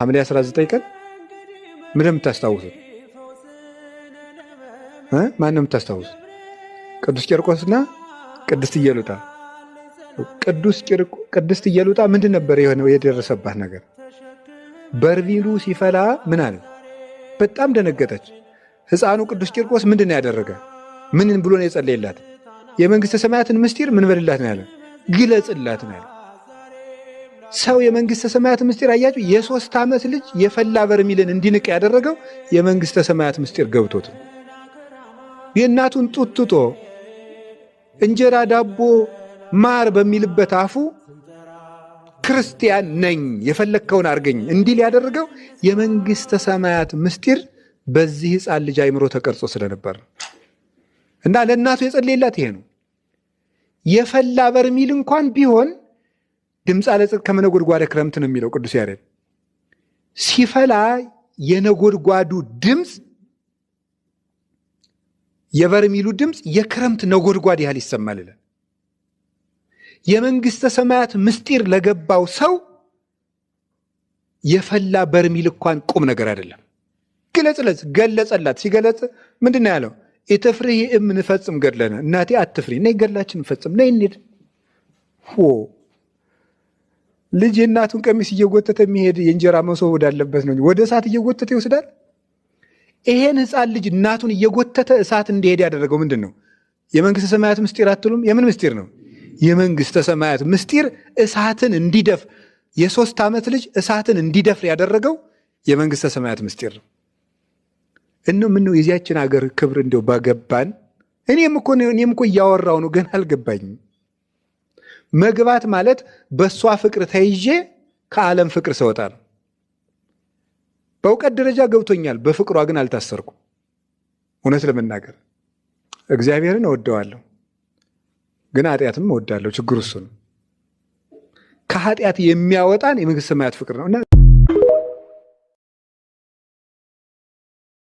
ሐምሌ 19 ቀን ምንድን ነው የምታስታውሱት? ማን ነው የምታስታውሱት? ቅዱስ ቂርቆስና ቅድስት ኢየሉጣ። ቅድስት ኢየሉጣ ምንድን ነበር የሆነው የደረሰባት ነገር? በርሜሉ ሲፈላ ምን አለ? በጣም ደነገጠች። ሕፃኑ ቅዱስ ቂርቆስ ምንድን ነው ያደረገ? ምን ብሎ ነው የጸለየላት? የመንግስተ ሰማያትን ምስጢር ምን በልላት ነው ያለ? ግለጽላት ነው ያለ። ሰው የመንግስተ ሰማያት ምስጢር አያችሁ፣ የ3 ዓመት ልጅ የፈላ በርሜልን እንዲንቅ ያደረገው የመንግስተ ሰማያት ምስጢር ገብቶት ነው። የእናቱን ጡት ትቶ እንጀራ ዳቦ ማር በሚልበት አፉ ክርስቲያን ነኝ የፈለግከውን አድርገኝ እንዲል ያደረገው የመንግስተ ሰማያት ምስጢር በዚህ ሕፃን ልጅ አይምሮ ተቀርጾ ስለነበር ነው። እና ለእናቱ የጸለየላት ይሄ ነው። የፈላ በርሜል እንኳን ቢሆን ድምፀ ለጽድቅ ከመነጎድጓደ ክረምት ነው የሚለው ቅዱስ ያሬድ። ሲፈላ የነጎድጓዱ ድምፅ የበርሜሉ ድምፅ የክረምት ነጎድጓድ ያህል ይሰማል ይላል። የመንግስተ ሰማያት ምስጢር ለገባው ሰው የፈላ በርሜል እንኳን ቁም ነገር አይደለም። ግለጽለት፣ ገለጸላት። ሲገለጽ ምንድን ነው ያለው? ኢትፍርሂ እምንፈጽም ገድለነ፣ እናቴ አትፍሪ፣ ነይ ገድላችን እንፈጽም፣ ነይ እንሂድ። ልጅ የእናቱን ቀሚስ እየጎተተ የሚሄድ የእንጀራ መሶብ ወዳለበት ነው፣ ወደ እሳት እየጎተተ ይወስዳል። ይሄን ሕፃን ልጅ እናቱን እየጎተተ እሳት እንዲሄድ ያደረገው ምንድን ነው? የመንግስተ ሰማያት ምስጢር አትሉም? የምን ምስጢር ነው? የመንግስተ ሰማያት ምስጢር እሳትን እንዲደፍ የ3 ዓመት ልጅ እሳትን እንዲደፍር ያደረገው የመንግስተ ሰማያት ምስጢር ነው። እነው ምነው የዚያችን ሀገር ክብር እንደው ባገባን። እኔም እኮ እያወራው ነው፣ ገና አልገባኝም። መግባት ማለት በሷ ፍቅር ተይዤ ከዓለም ፍቅር ስወጣ ነው። በእውቀት ደረጃ ገብቶኛል፣ በፍቅሯ ግን አልታሰርኩም። እውነት ለመናገር እግዚአብሔርን እወደዋለሁ፣ ግን ኃጢአትም እወዳለሁ። ችግሩ እሱ ነው። ከኃጢአት የሚያወጣን የመንግስተ ሰማያት ፍቅር ነው። እና